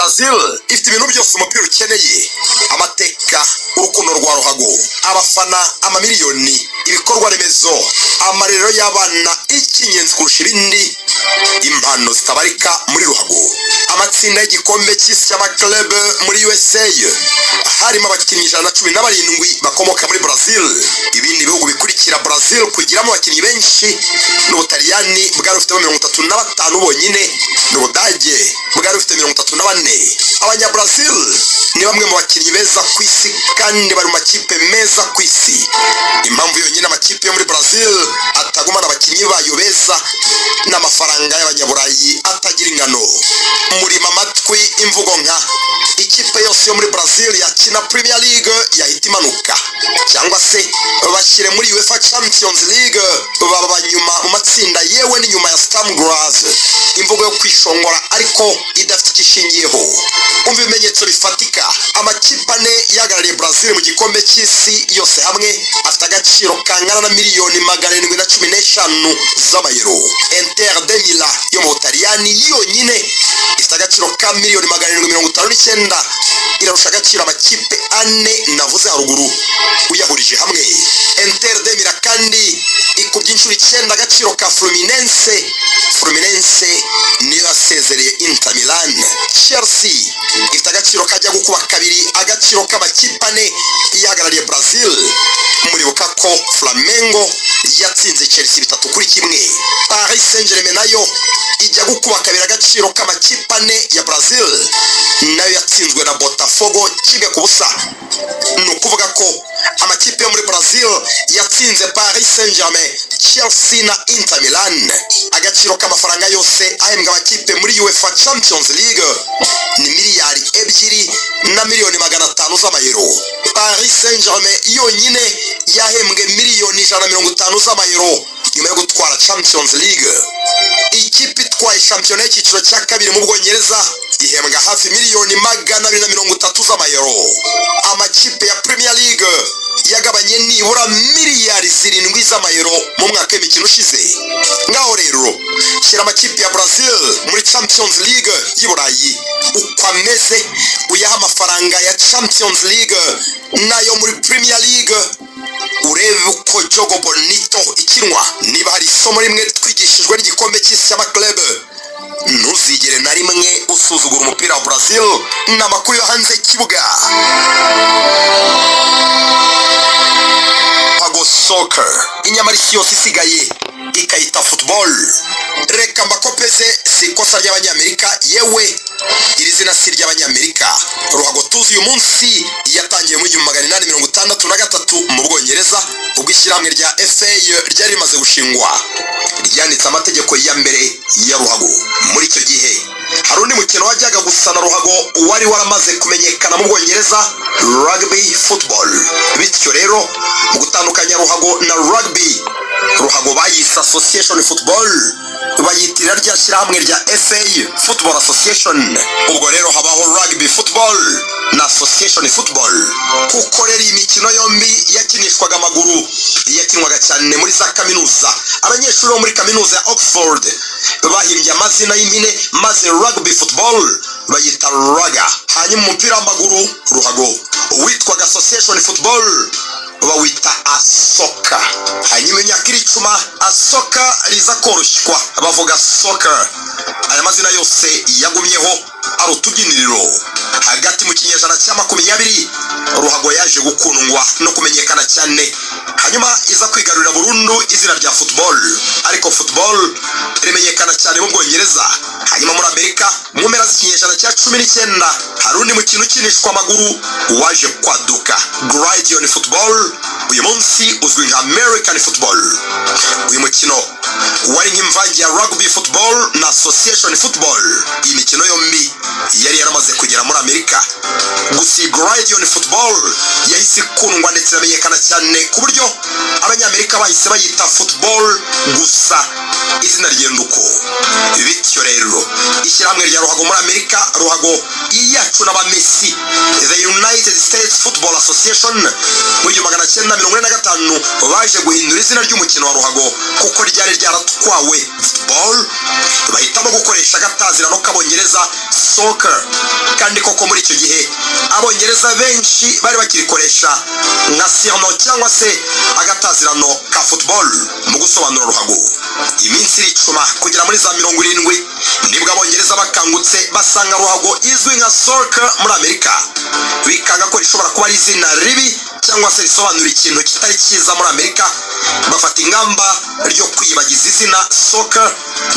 Brazil ifite ibintu byose umupira ukeneye: amateka, urukundo rwa ruhago, abafana amamiliyoni, ibikorwa remezo, amarerero y'abana. Icy'ingenzi kurusha ibindi, impano zitabarika muri ruhago. Amatsinda y'igikombe cy'isi cy'amaklub muri USA harimo abakinnyi 117 bakomoka muri Brazil. Ibindi bihugu bikurikira Brazil kugiramo abakinnyi benshi ni Ubutaliyani bwari bufitemo 35 bonyine, ni Ubudage bwari bufite 34. Abanyabrazil ni bamwe mu bakinnyi beza ku isi kandi bari mu makipe meza ku isi. Impamvu yonyine amakipe yo muri Brazil atagumana abakinnyi bayo beza n'amafaranga y'abanyaburayi atagira ingano. Murima amatwi imvugo nka "ikipe yose yo muri Brazil yakina Premier League yahita imanuka", cyangwa se "bashyire muri UEFA Champions League baba nyuma mu matsinda, yewe n'inyuma ya Sturm Graz". Imvugo yo kwishongora ariko idafite icyo ishingiyeho. Umva ibimenyetso bifatika: amakipe ane yahagarariye Brazil mu gikombe cy'isi yose hamwe afite agaciro kangana na miliyoni 715 z'amayero. Inter de Milan yo mu Butaliyani yonyine ifite agaciro ka miliyoni 759, irarusha agaciro amakipe ane navuze haruguru uyahurije hamwe. Inter de Milan kandi ikubye inshuro 9 agaciro ka Fluminense. Fluminense niyo yasezereye Inter Milan. Chelsea ifite agaciro kajya gukuba kabiri agaciro k'amakipe ane ihagarariye Brazil. Muribuka ko Flamengo yatsinze Chelsea 3-1. Paris Saint Germain nayo ijya gukuba kabiri agaciro k'amakipe ane ya Brazil, nayo yatsinzwe na Botafogo 1-0. Ni ukuvuga ko amakipe yo muri Brazil yatsinze Paris Saint Germain, Chelsea na Inter Milan. Agaciro k'amafaranga yose ahembwa amakipe muri UEFA Champions League ni miliyari 2 na miliyoni 500 z'amayero. Paris Saint Germain yonyine yahembwe miliyoni 150 z'amayero nyuma yo gutwara Champions League. Ikipe itwaye shampiyona y'icyiciro cya kabiri mu Bwongereza ihembwa hafi miliyoni 230 z'amayero. Amakipe ya Premier League yagabanye nibura miliyari 7 z'amayero mu mwaka w'imikino ushize. Ngaho rero shyira amakipe ya Brazil muri Champions League y'i Burayi uko ameze, uyaha amafaranga ya Champions League nayo muri Premier League, urebe uko jogo bonito ikinwa. Niba hari isomo rimwe twigishijwe n'igikombe cy'isi cy'amaklub, ntuzigere na rimwe usuzugura umupira wa Brazil. Ni amakuru yo hanze y'ikibuga. Ruhago, soccer, inyamara isi yose isigaye ikayita football. Reka mbakopeze, si ikosa ry'Abanyamerika, yewe iri zina si iry'Abanyamerika. Ruhago tuzi uyu munsi yatangiye mu 1863 mu Bwongereza, ubwo ishyirahamwe rya FA ryari rimaze gushingwa, ryanditse amategeko ya mbere ya ruhago. Muri icyo gihe hari undi mukino wajyaga gusa na ruhago wari waramaze kumenyekana mu Bwongereza, rugby football. Bityo rero mu gutandukanya ruhago na rugby, ruhago bayise association football, bayitirira rya shyirahamwe rya FA, Football Association. Ubwo rero habaho rugby football na association football. Kuko rero iyi mikino yombi yakinishwaga amaguru, yakinwaga cyane muri za kaminuza, abanyeshuri bo muri kaminuza ya Oxford bahimbye amazina y'impine, maze rugby football bayita rugger, hanyuma umupira w'amaguru ruhago witwaga association football bawita asoka. Hanyuma imyaka iricuma, asoka riza koroshywa, bavuga soccer. Aya mazina yose yagumyeho ari utubyiniriro. Hagati mu kinyejana cya 20, ruhago yaje gukundwa no kumenyekana cyane, hanyuma iza kwigarurira burundu izina rya football. Ariko football rimenyekana cyane mu Bwongereza. Hanyuma muri Amerika, mu mpera z'ikinyejana cya 19, hari undi mukino ukinishwa amaguru waje kwaduka, gridiron football, uyu munsi uzwi nka American football. Uyu mukino wari nk'imvange ya rugby football na association football. Iyi mikino yombi yari yaramaze kugera muri Amerika. Gusa iyi gridiron football yahise ikundwa ndetse iramenyekana cyane, ku buryo Abanyamerika bahise bayita football gusa, izina rigenda uko. Bityo rero ishyirahamwe rya ruhago muri Amerika, ruhago iyacu n'aba Messi, the United States Football Association, mu 1945 baje guhindura izina ry'umukino wa ruhago kuko ryari ryaratwawe football, bahitamo gukoresha agatazirano k'Abongereza, soccer. Kandi koko muri icyo gihe Abongereza benshi bari bakirikoresha nka surnom cyangwa se agatazirano ka football mu gusobanura ruhago. Iminsi iricuma kugera muri za 70, nibwo Abongereza bakangutse basanga ruhago izwi nka soccer muri Amerika, bikanga ko rishobora kuba ari izina ribi cyangwa se risobanura ikintu kitari cyiza muri Amerika. Bafata ingamba ryo kwibagiza izina soccer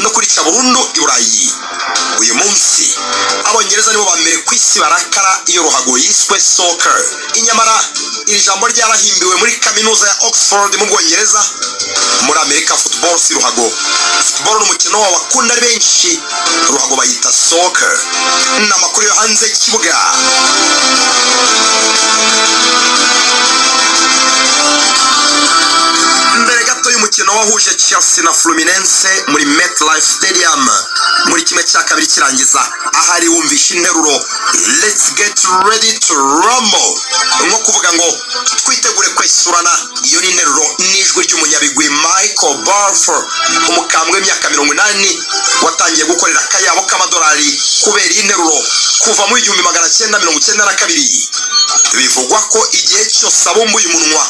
no kurica burundu i Burayi. Uyu munsi Abongereza nibo ba mbere ku isi barakara iyo ruhago yiswe soccer. Inyamara iri jambo ryarahimbiwe muri Kaminuza ya Oxford mu Bwongereza. Muri Amerika football si ruhago. Football ni umukino wabo bakunda ari benshi, ruhago bayita soccer. Ni amakuru yo hanze y'ikibuga. Mbere gato y'umukino wahuje Chelsea na Fluminense muri MetLife Stadium muri 1/2 kirangiza, ahari wumvisha interuro "Let's get ready to rumble", nko kuvuga ngo twitegure kwesurana. Iyo ni interuro n'ijwi ry'umunyabigwi Michael Buffer, umukambwe w'imyaka 80 watangiye gukorera akayabo k'amadolari kubera iyi nteruro kuva mu 1992. Bivugwa ko igihe cyose abumbuye umunwa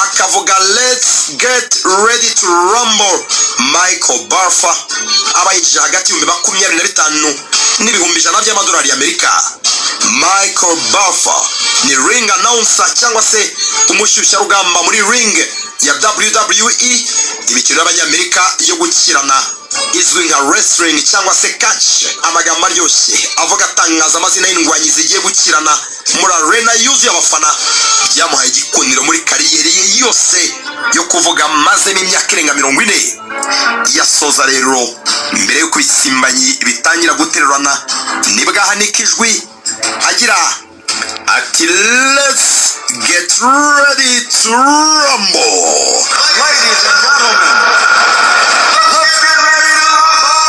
akavuga "Let's get ready to rumble", Michael Buffer aba yinjije hagati y'25,000 n'ibihumbi 100 by'amadolari y'Amerika. Michael Buffer ni ring announcer cyangwa se umushyushyarugamba muri ring ya WWE, imikino y'Abanyamerika yo gukirana izwi nka wrestling cyangwa se catch. Amagambo aryoshye avuga atangaza amazina y'indwanyi zigiye gukirana muri arena yuzuye abafana byamuhaye igikundiro muri kariyeri ye yose yo kuvuga mazemo imyaka irenga 40. Yasoza rero mbere y'uko ibisimbanyi bitangira guterurana, nibwo ahanika ijwi agira ati: "Let's get ready to rumble." Ladies and gentlemen, let's get ready to rumble!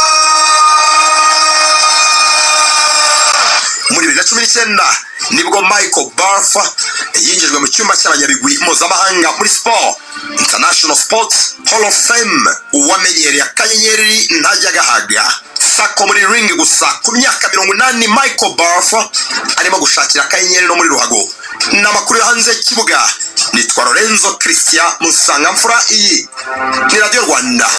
Muri 2019 nibwo Michael Buffer yinjijwe mu cyumba cy'abanyabigwi mpuzamahanga muri sport, International Sports Hall of Fame. Uwamenyereye akanyenyeri ntajya agahaga sako muri ring gusa. Ku myaka 80, Michael Buffer arimo gushakira akanyenyeri no muri ruhago. Ni amakuru yo hanze y'ikibuga. Nitwa Lorenzo Christian Musangamfura, iyi ni Radiyo Rwanda.